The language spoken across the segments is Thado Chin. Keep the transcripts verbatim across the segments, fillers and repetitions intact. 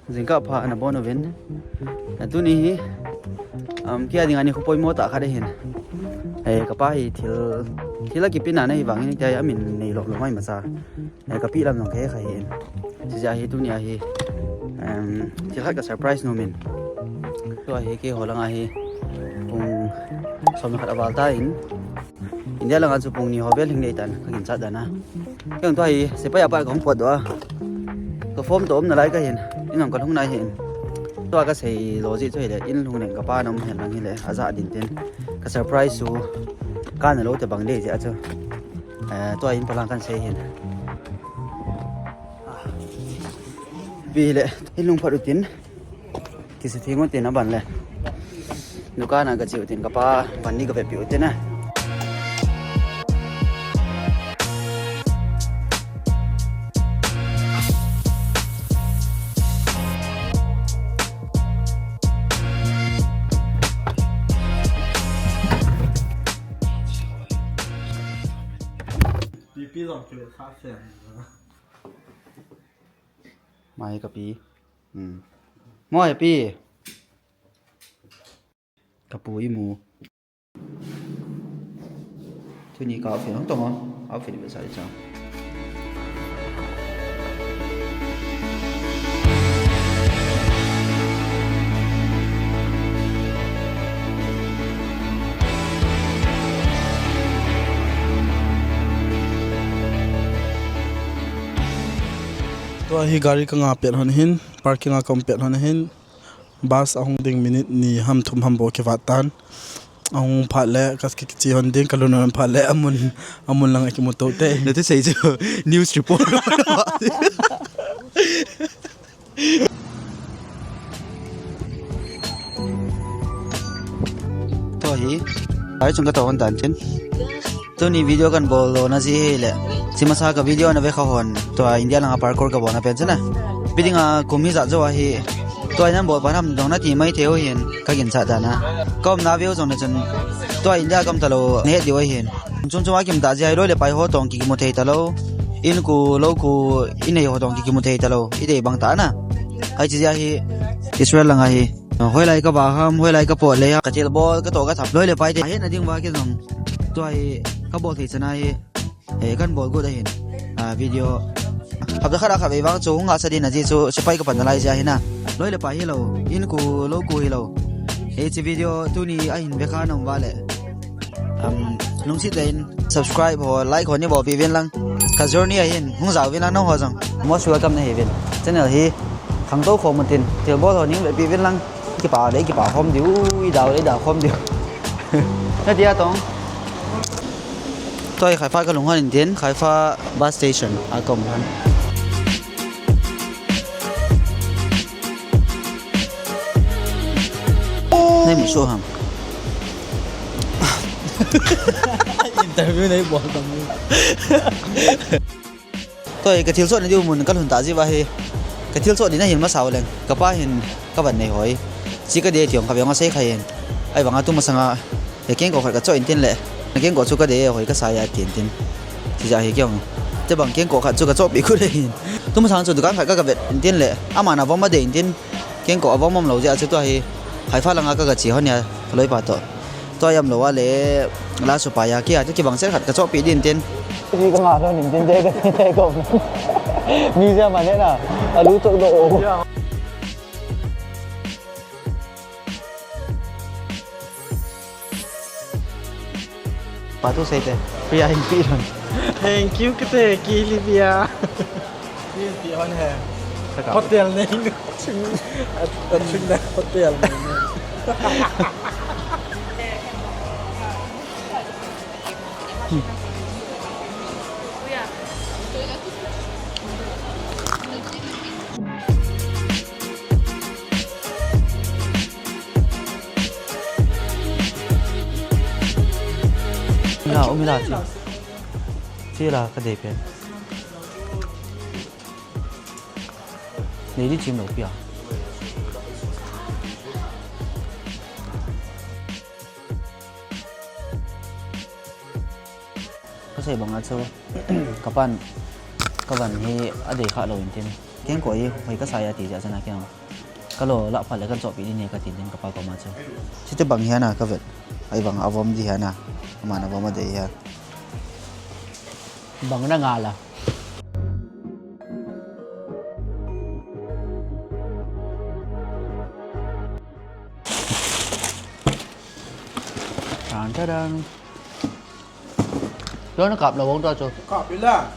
Jingkah pha nabon uvin. Tuni hi, um, kei a dinga nikho poimo tah khat ahin. Eh, kapa hi thil, thil akipehna ahi vangin, tia amin nei lom lom mai macha. Eh, kapeh lam jong kahe kha ahin. Chujeh a hi tuni a hi, um, thil khat ka surprise nom in. Tua hi keiho langa hi pung som le khat aval tan. India langa chu pung ni ho vel hing ding ahitan, ka ginchat dan a. Kei jong tua hi, sepai a pat kahung potdoh a. Ka form toh umna lai kahin, in jong kalhung nai ahin. Tua kasei lou jeh chu hile, in lhung leng kapa na um hen lang hile, ajah ding tin. Ka surprise chu, kana lou tobang ding jeh a chu. Eh, tua in palang kan sei ahin. Pi le, in lhung phat utin. Kisa theng utin aban le. Dukan a kache utin kapa, ban ni kavepi utin a. Pipi jong kile sa se. Mai kapi. Hmm. Moi pi. Kapu imu. Tuni ka outfit hung tong o. Outfit besa di chang. Tua hi gari ka nga pet hon hin, parking a ka um pet hon hin. Bus ahung ding minute ni ham thum ham bou kivat tan. Ahung phat le, ka kiche hon ding, ka lhun hon phat le, amun, amun lang akimu tou te. Na te sei chu, news report. Tua hi, ai chung ka tou hon tan tin. Tuni video kan bol lona jeh hi le. Chimasa ka video na ve kha hon. Tua India langa parkour ka bolna pen chu na. Ipi dinga kum hijat jou ahi. Tua in an bol pan ham jong nati mai thei u hin ka ginchat dan a. Ka umna view jong na chun. Tua India kam talou na het diu ahin. Chung chung a kim ta jeh hi loi le pai ho tong kimu thei talou. In ku lou ku in nei ho tong kimu thei talou. I dei bang ta na. Hai chi jeh hi Israel langa hi. Hoilai ka va ham, hoilai ka pot le, ka thilbol, ka toh ka thap. Loi le pai te, ahet na ding uva kei jong. Tua hi, ka bol thei chan ahi. Eh, kan bol got ahin. Ah, video. Hapta khat a khat vei vang chu, hung hahsa ding na jeh chu, sepai ka pan nalai jeh ahi na. Loi le pai hilou, in ku, lou ku hilou. Eh, chi video, tuni ahin ve kha na um uva le. Um, lungset tah in subscribe ho, like ho nei bolpeh uvin lang. Ka journey ahin, hung jao uvin lang nangho jong. Most welcome nahi uvin. Channel hi khangtou khom utin, thilbol ho nei vetpeh uvin lang. Kipa le kipa khom diu, i dau le i dau khom diu. Nati a tong. Tua hi Haifa ka lhung hon in tin, Haifa bus station a ka um hon. Nei mu soh ham. Interview nei bol tam. Tua hi ka thil sot na diu mun ka lhun ta jeh uva hi. Ka thil sot ding na hin masa u leng. Ka pa hin ka van nei hoi. Chi ka dei ti jong ka veng a sei kha hin. Ahivanga tu masanga. He kengkoh khat ka choh in tin le. Kengkoh chu ka dei hoi ka sa a tin tin. Chi jeh hi kei jong. Te bang kengkoh khat chu ka chohpeh got le hin. Tu masang chu dukan khat ka ka vet in tin le. Aman avom a dei in tin. Kengkoh avom um lou jeh a chu tua hi Haifa langa ka ga che hon a, ka loipa toh. Tua hi um lou a le, la supa a kei a, kibang chet khat ka chohpeh ding tin. Hi ka nga lou nin tin te ka ti te ko. Mi jia ma ne na, alu chok doh o. Pa thu sei te, Priya hin pi lhon. Thank you kate, kei Livia. Pi pi hon he. Hotel nei. Achung, achung na hotel nei. Na, umi la chi. Chi la ka dei pen. Nei di chim lo pia. Ka sei bang a chu, ka pan, ka van hi a dei kha lou in tin. Kengkoh hi hoi kasai a ti jeh chun a kei jong kalo lah phat le kachohpeh ding ahi kati ding kapa koma chu. Chuti bang hi ana kavet. Ahivang avom ding hi ana. Aman avom adei hi a. Bang na nga la. Tan, tan, tan. Lo na kap lo vong to chu. Kap ila.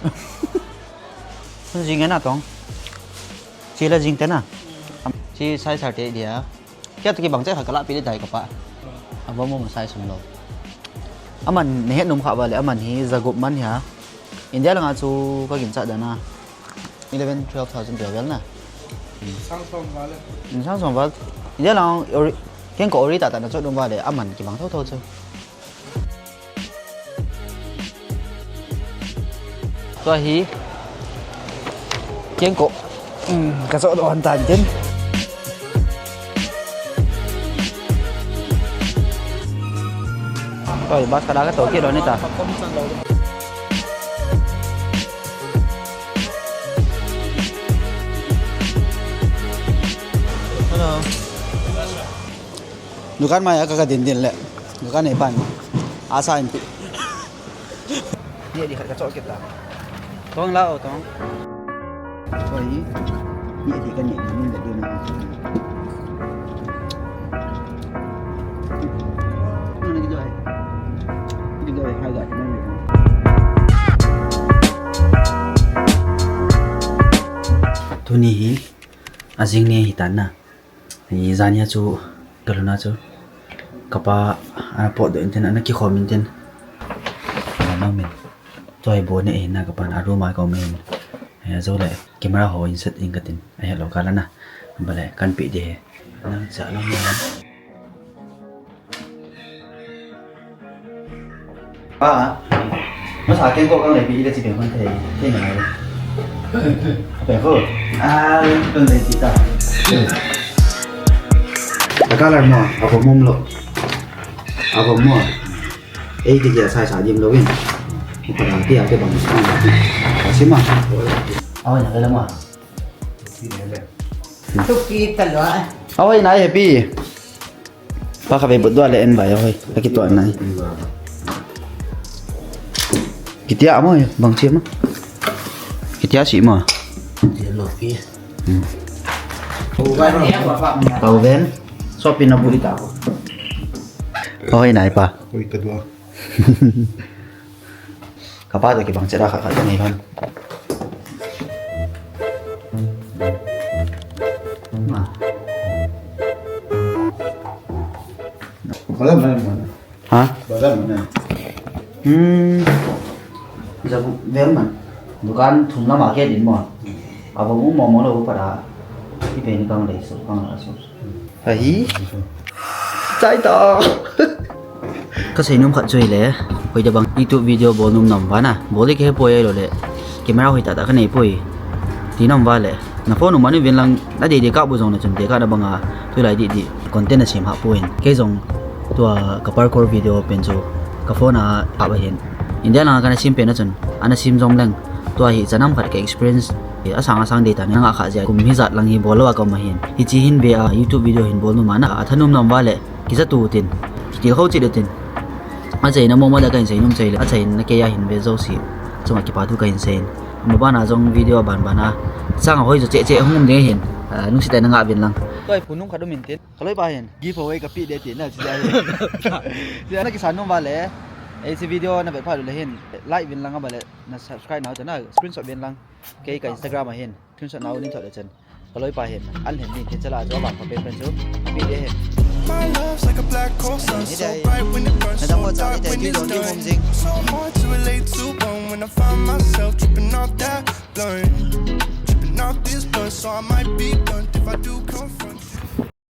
Jing na tong. Chi la jing te na. Chi sai sa te dia. Kei toh kibang cheh khat kalahpeh ding tai kapa. Avom mo sai sum lo. Aman nahet nom kha vale, aman hi jagup man hi a. India langa chu kaginchat dan a. Eleven, twelve thousand vel na. Sang som val. Sang som val. India lang ori-, kengkoh ori tah tah na choh nom vale, aman kibang thotho chu. Tua hi kengkoh, um, kachoh doh hon tan tin. Tua hi bus kada katou kit doh ni ta. Hello. Dukan mai a ka, kadin din le. Dukan nei pan. Asa in pi. Ni di khat kachoh kit ta. Tong la o tong. Oi. Ni di kani ni le di na. Ni di doi. Di doi hai ga ni. Tuni hi ajing ni hi tan na. Hi jani a chu, kalhun a chu. Kapa, ana potdoh in tin, ana kikhom in tin. Ana min. Tua hi bou ne hin na kapan, a room a kaum in. Hi a jou le, camera ho in set in katin. Ahet lou kah la na. Bale, kan pe ding hi. Nang cha lam na. Pa, masa kengkoh kang lei pi ila chi pen kon thei, thei ngai. Pen ko. Ah, kon lei chi ta. Aka lar mo, avo mum lo. Avo mo. Ei, ki ja sai sa dim lo in. Ko da ti a ke bang. Sima. Aw, na kala mo. Tuki talwa. Ahoina hi pi. Pa kave but dua le en bai ahoi. Akituah nai. Kitia mo bang chi mo. Kitia si mo. Dia lo pi. Hmm. Tauven. Sopi na buli ta ko. Ahoina pa. Oi, ka dua. Kapa toh kibang cheh a khat khat kanei lhon. Ha? Hmm. Jagup vel man. Dukan thum la market in mo. Avo mu mo mo lo pa da. Ipi ni kang lei so kang la so. Ahi. Chai ta. Kasei nom khat chu ahile, hoitah bang YouTube video bol nom nam vana, bol ding kahe poi ahilou le, camera hoitah tah kanei poi. Ti nom vale, na phone um a nei uvin lang, na dei dei kah bu jong na chun dei kah na banga, tulai dih dih, content na sem hah poi. Kei jong tua ka parkour video pen chu, ka phone a kap ahin. India langa kana sem pen a chun, ana sem jong leng, tua hi chanam khat ka experience, asang asang dei ta, na ngah kha jeh a, kum hijat lang hi bol lou a ka um ahin. Hiche hin ve a, YouTube video hin bol nom a na, athanom nom vale, Kija tu tin, kitil khou chit tin. Achaina momo da kahin seinom chai le, achaina kei a hin ve jouse chunga kipa thu kahin seiyin. Ama bana jong video aban bana, chang ahoi jo cheh cheh hung um ding ahin, ah, lungset tah in na ngah uvin lang. Tua hi phunung khat um in tin, ka loipa hin giveaway ka pe ding tin na, chija hin. Chija na kisan nom vale, hiche video na vet phat le hin, like uvin lang a bale, na subscribe nau chana, screenshot uvin lang, kei ka Instagram a hin. Screenshot nau nin thot le chan. Ka loipa hin, an lhen din tin chala chu abang pa pen pen chu. Pi de hin. My love's like a black hole sun, so bright when it burns, so dark when it's done. So hard to relate to, but when I find myself tripping off that blunt,